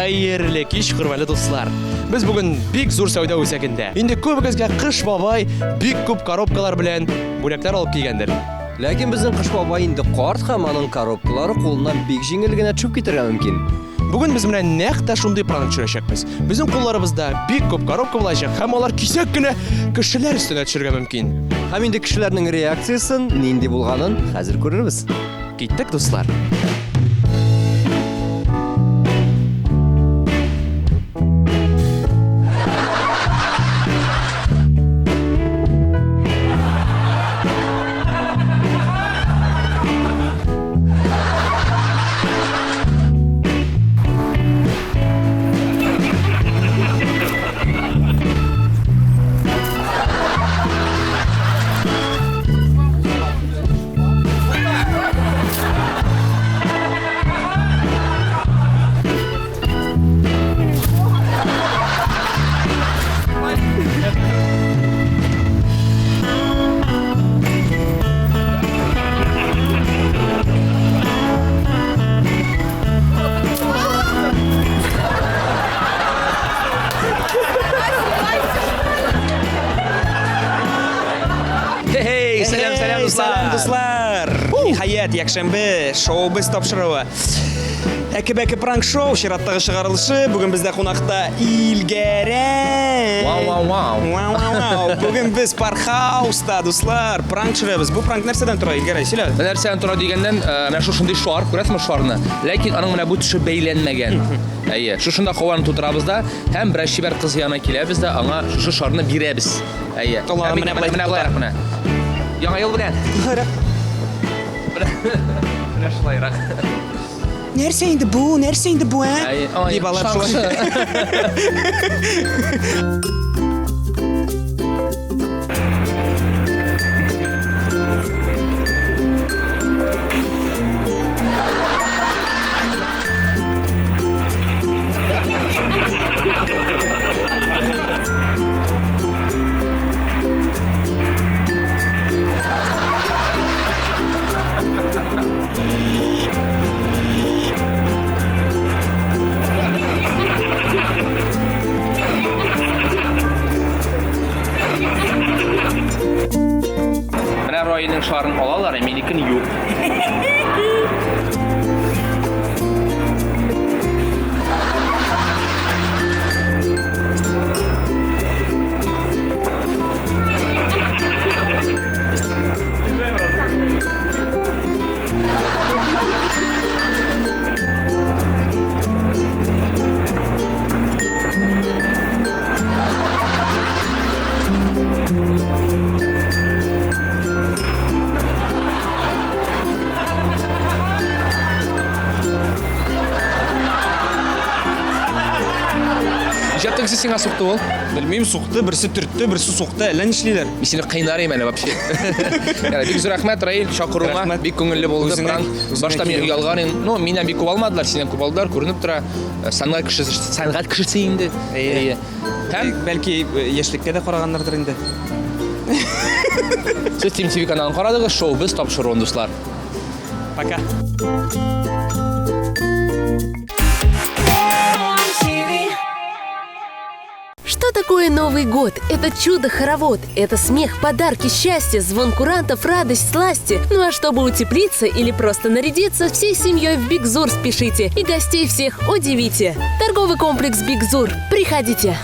Хәерле кич, хөрмәтле дуслар. Без бүген бик зур сәүдә үзәгендә. Инде күбегезгә Кыш бабай бик күп коробкалар белән бүләкләр алып килгәндер. Ләкин безнең Кыш бабай инде карт һәм аның коробкалары кулыннан бик җиңел генә төшеп китәргә мөмкин. Бүген без менә нәкъ тә шундый пранк төшерәчәкбез. Безнең кулларыбызда бик күп коробка булачак һәм алар кисәк кенә кешеләр өстенә төшергә мөмкин. Һәм инде кешеләрнең реакциясен нинди булганын хәзер күрербез. Киттек, дуслар. Хей, сәлам, сәлам, дуслар. Сәлам, дуслар. Ниһаять, якшәмбе шоу-без тапшыруы. Әке-бәке пранк шоу чираттагы чыгарылышы. Бүген бездә кунакта Илгәрәй. Вау, вау, вау. Вау, вау, вау. Бүген без Пархауста, дуслар, пранк төшерәбез. Бу пранк нәрсәдән тора, Илгәрәй, сөйлә. Нәрсәдән тора дигәннән, э, менә шушындый шар, күрәсезме шарны? Ләкин аның менә бу төше бәйләнмәгән. Әйе, шушында һаваны тутырабыз да һәм берәр чибәр кыз янына киләбез дә, аңа шушы шарны бирәбез. Әйе. Колагын менә болай менә болайрак менә. Яңа ел белән. Менә шулайрак. Нәрсә инде бу? Нәрсә инде бу, ә? Әйе, ай, Дип алар шаркы. шулай. Менә Раилнең шарын алалар, ә минекен юк. Нишләп тегесе сиңа сукты ул? Белмим, сукты, берсе төртте, берсе сукты, әллә нишлиләр. Мин сине кыйнар идем әле вообще. Ярар, бик зур рәхмәт, Раил, чакыруыңа. Рәхмәт. Бик күңелле булды. Үзеңә- Пранк. үзеңә Башта мин килү. оялган идем. Ну, миннән бик күп алмадылар, синнән күп алдылар, күренеп тора. Сәнгать кешесе, сәнгать кешесе инде. Әйе. Әйе. Һәм Бәлки яшьлеккә дә караганнардыр инде. сез Team TV каналын карадыгыз, шоу без тапшыруын, дуслар. Пока. Что такое Новый год? Это чудо-хоровод, это смех, подарки, счастье, звон курантов, радость, сласти. Ну а чтобы утеплиться или просто нарядиться, всей семьей в Бигзур спешите и гостей всех удивите. Торговый комплекс Бигзур. Приходите!